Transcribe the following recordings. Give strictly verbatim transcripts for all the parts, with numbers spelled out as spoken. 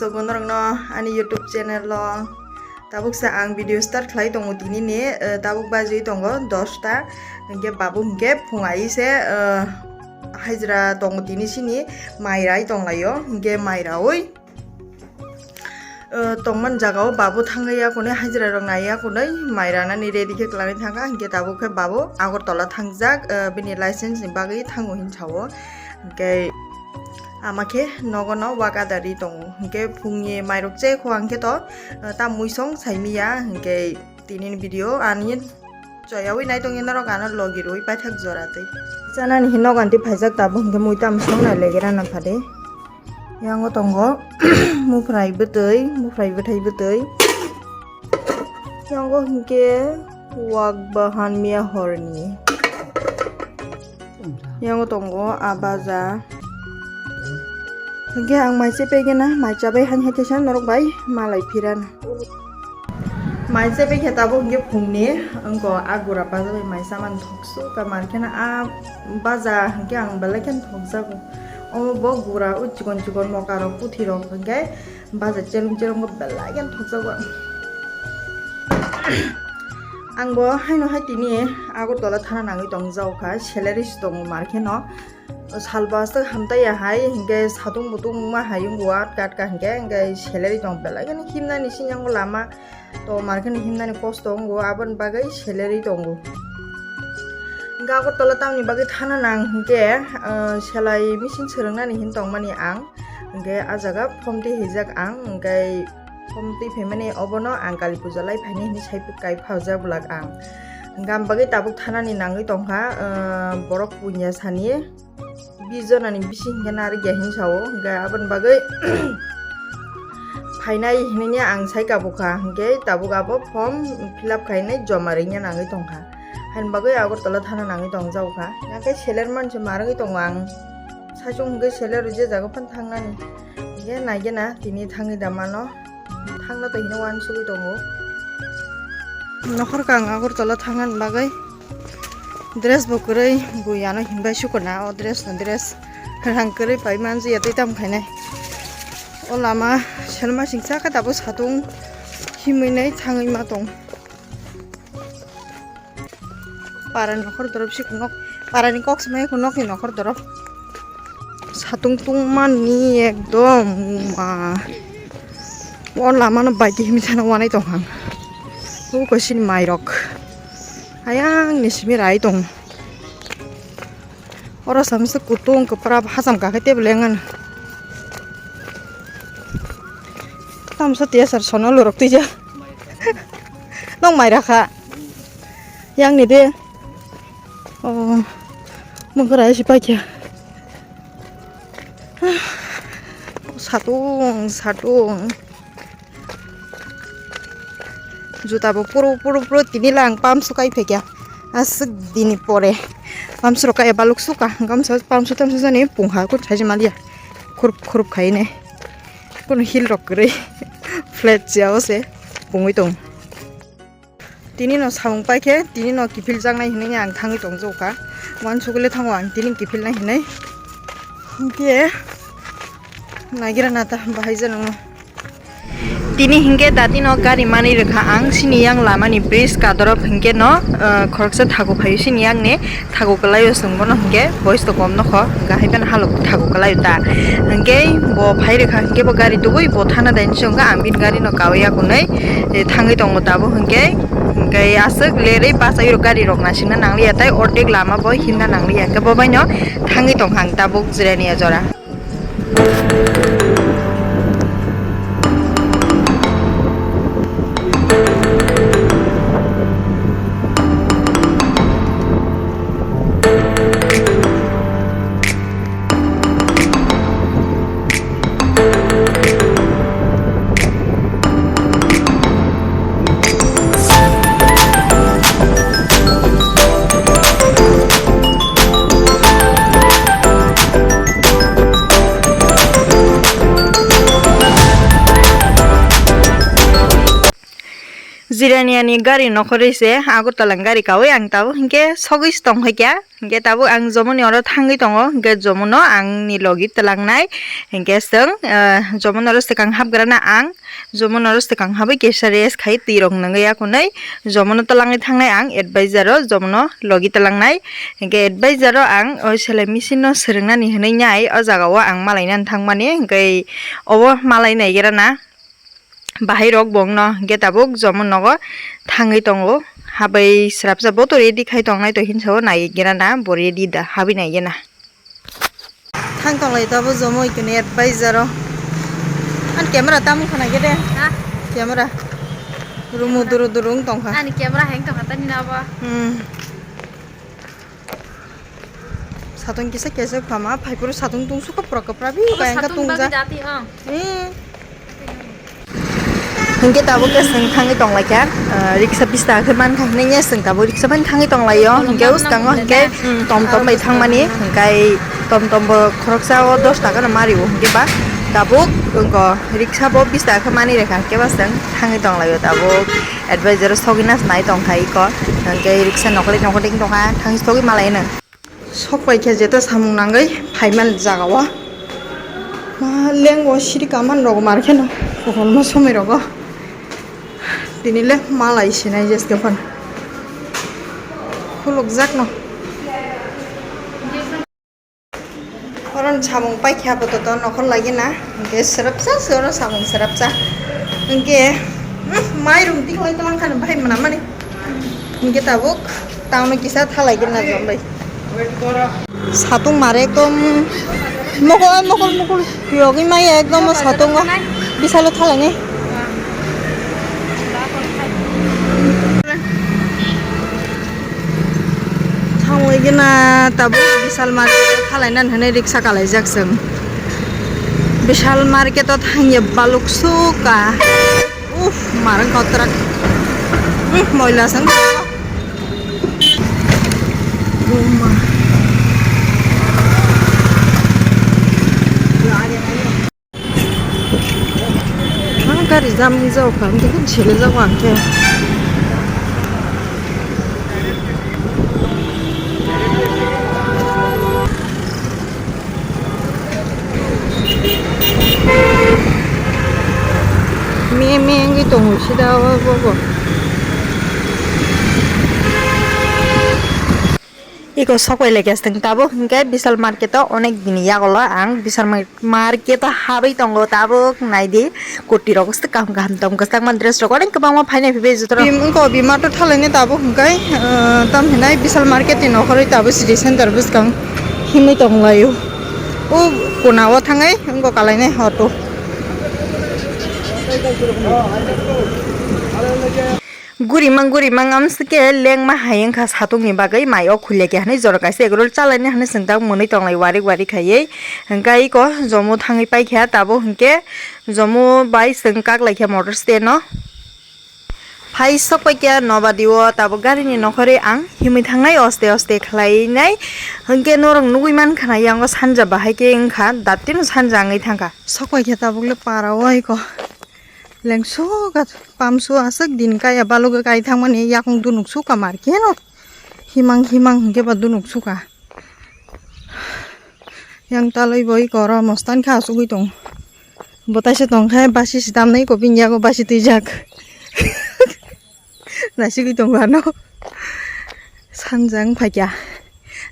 Bonorokno ani YouTube channel o tabuk sa ang video start khlai tongo tini ni, eh, tabuk bajwi tongo dosta, hinkhe babu hinkhe phung ai se, eh, hajra tongo tini sini mai rai tonglaio, hinkhe mai raui, eh, tongmani jaga o babu thangwi yakunui hajra rok nai yakunui mai ranani ready khe kwlangwi thangkha, hinkhe tabuk khe babu Agartala thangjak, eh, bini license ni bagwi thango hin sao. Hinkhe ama khe nogo no wak adari tongo. Hinkhe phungni mairok che kho ang khe to, eh, ta muisong saimiya. Hinkhe tini ni video ani choyawi nai tongwi norok ano logi rwi paithak jora twi. Chanani hin nogo anti phaijak tabuk hinkhe mui tamo song nai legera na phade. Yango tongo muphrai bwtwi, muphrai bwthai bwtwi. Yango hinkhe wak bahan miya horni. Yango tongo a baja. Hinkhe ang mai chepegena, mai chabai han hai kaisa norok bai malai phirana. Mai chepegkhe tabuk hinkhe phungni wngkha a gura baja bai mai chamani thoksu ka mankhe na a baja hinkhe ang belai kheno thokjago. Omo bo gura o chikon chikon mokarok puthirok hinkhe baja cherung cherung bo belai kheno thokjago. Ang bo haino hai tini Agartala thana nangwi tongjago kha, salary se tongo mar kheno. Salba aswk hamtaiya hai, hinkhe satung butung wngma hai wngbo atka atka hinkhe, hinkhe salary tong belai kheno himnani sini yango lama. To mar kheno himnani kosto wngo, aboni bagwi salary tongo. Hinkhe Agartala tamni bagwi thana nang hinkhe, ah, selai machine swrwngnani hin tongmani ang. Hinkhe ah jaga phomtwi hijak ang, hinkhe phomtwi phaimani obono ang kali puja lai phaini hinwi sai kai phaljak bulak ang. Hinkhe am bagwi tabuk thanani nangwi tongkha, ah, borok punya sani. Bish jonani bisi hinkhe narwkya hin sao, hinkhe aboni bagwi phainai hinwi ang sai kabukha, hinkhe tabuk abo form fill up khainai joma rwna nangwi tongkha. Haini bagwi Agartala thana nangwi tongjago kha. Hinkhe seler mansi ma rwgwi tongo ang. Saichung hinkhe seler je jaga phano thangnani. Hinkhe naigena tini thangwi da mano. Thangna to hino uansugwi tongo. Nokhorkha ang Agartala thangnani bagwi. Dress bo kwrwi, bui ano hinbai sukuna, o dress no dress rang kwrwi pai manjya tei tam khainai. O lama selma singsa khe tabuk satung himwi nai thangwi ma tong. Para ni nokhor dorop si kunok, para ni kok swmai kunok ni nokhor dorop. Satung tungmani ekdom, ma. O lama no bai tihim sana wanai tong ang. O kaisa ni mairok. Ayang ni simi rai tong. Oro samsa kutung kwpra hacham kakhe teblengan. Tamsa tiya sar sono lorok tija. Nong mai rakha. Yang ni de. Oh, mungkra isi paikya. Satung, satung. Juta bo puru, puru, puru, tini lang pam sukai phekya. Aswk dini pore. Pam surok kaya baluk suka. Gamsa pam su tam su jani pungha kut saji malia. Khurup, khurup khaine. Kono heel rok kwrwi. Flat chair o se pungwi tong. Tini no samung paikhe, tini no kiphil jaknai hinwi ang thangwi tongjago kha. Uansukle thango ang tini kiphilnai hinwi. Hinkhe naigira nata bahai jano. Tini hinkhe dati no gari manwi rwkha ang, sini yang lamani bridge kadorop hinkhe no, ah, khoroksa thaku phaio sini yang ni. Thago kwlaio chwng bono hinkhe boys to kom nokho, hwnkha hai phano halok thago kwlaio ta. Hinkhe bo phai rwkha hinkhe bo gari tubui bo thana daini se wngkha, ang bini gari no kawi yakunui, eh, thangwi tongo tabuk hinkhe, hinkhe aswk lerwi bachai rok gari rok naisingna nangliya tei ordek lama bo himna nangliya, hinkhe bo baino thangwi tongkha ang tabuk Jirania jora. Jirania ni gari nokhorwi se Agartala ni gari kawi ang tabuk hinkhe sogwi se tongkha kya. Hinkhe tabuk ang Jomoni oro thangwi tongo, hinkhe Jomono ang ni logi twlangnai. Hinkhe chwng, eh, Jomono oro swkang hapgrana ang, Jomono oro swkang habwi kesa rest khai twi rok nungwi akunwi Jomono twlangwi thangnai ang advisor o Jomono logi twlangnai. Hinkhe advisor o ang o selai machine no swrwngnani hinwi nai o jaga o ang malainani thangmani, hinkhe obo malai naigrana. Bahai rok bongno hinkhe tabuk Jomo nogo thangwi tongo. Habai srapsa bo to ready khai tongnai to hinsa o naigrana bo ready da habwi naigena. Thang tonglai tabuk Jomo ikuni advisor o. An camera tamo khana gede? Ha? Camera. Rumu duru duru wng tongkha. Ani camera hang tongkha tani na bo. Hmm. Satung kisa kesa phama, phaiphuru satung tungsukha pura kwpra bi. Omo kaya wngkha satung bagwi tungjak. Dati, oh. Eh. Hinkhe tabuk khe chwng thangwi tonglaikha, ah, riksa bish taka khe mankha hinwi chwng tabuk riksa bai thangwi tonglaio. Hinkhe bwskango hinkhe, hmm, tom tom bai thangmani, hinkhe tom tom bo khoroksa o dos taka no mario hinkhe ba tabuk wngkha riksa bo bish taka khe mani rekha hinkhe ba chwng thangwi tonglaio tabuk. Advisor o sogwi nas nai tongkha iko. Hwnkhe riksa nokole nokole tongkha, thangwi sogwi malaino. Sok paikha jeto samung nangwi phaimani jaga o. Ma lengo siri kaman rogo mar kheno. Kokolma somoi rogo. Tini le malai sinai jeske phano. Khuluk jak no. Oron samung paikha bo to, to nokhor lagi na, hinkhe srapsa se oro samung srapsa. Hinkhe, hmm, mairum tiklai tongkha no bahai mwnamani. Hinkhe tabuk town o kisa thalai gina jom bai. Satung mare ekdom mokol, mokol, mokol. Yogwi maya ekdom o satung o. Bisalo thalai ni. Thangwi gina tabuk Vishal market o thalai nani hwnwi riksa kalaijak chwng. Vishal market o thangya baluk suka. Uff, marang kotrak. Uff, moila chwng. Buma. Ah, gari jam rijak kha, ang khe sele jak ang khe. Me me wngwi tongo sida o bo bo. Iko sok pai lai khe chwng tabuk hinkhe Vishal market o onek dini yagulo ang Vishal mar-, market o habwi tongo tabuk naidi koti rok swk kaham kaham tong kwchangma dress rok onek kwbangma phainai phaibai joto rok. Bim-, wngkha o V-Mart o thalaini tabuk hinkhe, ah, tam hinai Vishal market ni nokhorwi tabuk city center bwskang himwi tong laio. O kona o thangwi wngkha kalainai auto. Guri mang, guri mang, amsike lengma hai wngkha satung ni bagwi mai o khulya khe hinwi jora kaisa egg roll chalaini hinwi chwng tak mwnwi tonglai warik warik khaiwi. Hwnkhe iko jomo thangwi paikha tabuk hinkhe jomo bai chwng kak laikha motor stand o. Phai sok paikha nobadi o tabuk gari ni nokhorwi ang himwi thangnai oste oste khlainai. Hwnkhe norok nugwi mankha na yango sanja bahai khe wngkha datino sanja wngwi thangkha. Sok paikha tabuk le para o iko. Lengso ka pamso aswk din kaya balugwi kai thangmani yakung dunuk suka mar khe no. Himang himang hwnkhe ba dunuk suka. Yang talwi bo iko oro mostan khe asugwi tongo. Bo taisa tongkhe basi se tamnai iko bini yago basi twijak. Nasigwi tongo ano. Sanjang phaikha.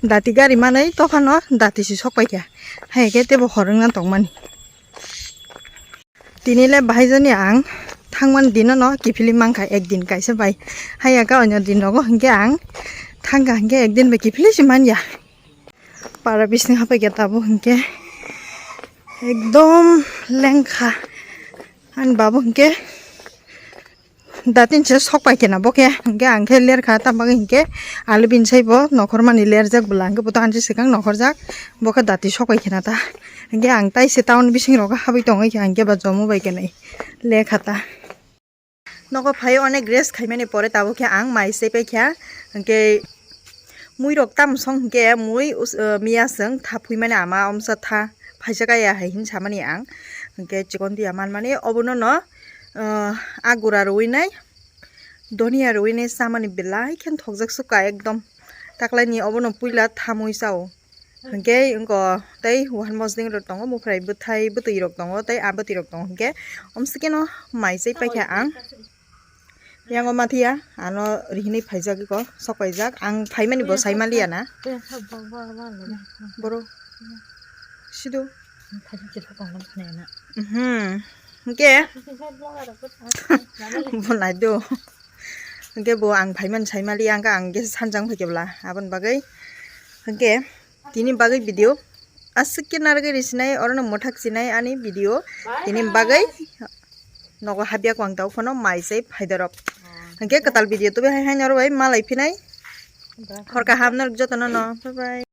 Dati gari manwi tophano dati se sok paikha. Hai khe tebo hor wngna tongmani. Tini le bahai jani ang thangmani dino no kiphilwi mankha ekdin kaisa bai. Haiya khe onyo din rogo hinkhe ang thangkha hinkhe ekdin bai kiphilwi se manya. Para bising hapai khe tabuk hinkhe ekdom lengkha. Ani babu hinkhe Datin se sok pai khena bo khe, hwnkhe ang khe ler kha, tamo bagwi hwnkhe alu bini sai bo nokhor mani lerjak bwla, hwnkhe bo to ani swkang nokhorjak, bo khe dati sok pai khena ta, hwnkhe ang tai se town bising rogo habwi tongwi kha, hwnkhe ba jomo bai khe nai le kha ta. Nogo phai onek rest khaimani pore tabuk khe ang mai se pai kha, hwnkhe mui rok tamo song hwnkhe mui us-, miya chwng tha phuimani ama omsa tha phaisa kaya hai hin samani ang, hwnkhe chikon tiya manmani obono no. Ah, a gura rwui nai. Donia rwini chamani belai khe thokjak sukha ekdom. Taklaini obono puila thamwi chao. Hwnkhe wngko tei uhan mosding rok tongo, muphrai bwthai bwtwi rok tongo, tei ah bwtwi rok tongo. Hwnkhe omsikeno mai chai paikha ang. Yango mathiya ano rihinwi phaijak iko sok paijak. Ang phaimani bo saimaliya na. Boro sido. Mhm. Hwnkhe bo naido. Hwnkhe bo ang phaimani saimaliya, hwnkhe ang khe sanjang phaikhe bwla aboni bagwi. Hwnkhe tini bagwi video aswk khe narwgwi risinai, orono mwthak sinai ani video. Tini bagwi nogo habya kwang tau phano mai chai phaidorok. Hwnkhe kwtal video tubi hai hai norok bai malai phinai. Hor kaham norok jotono no. Bye bye.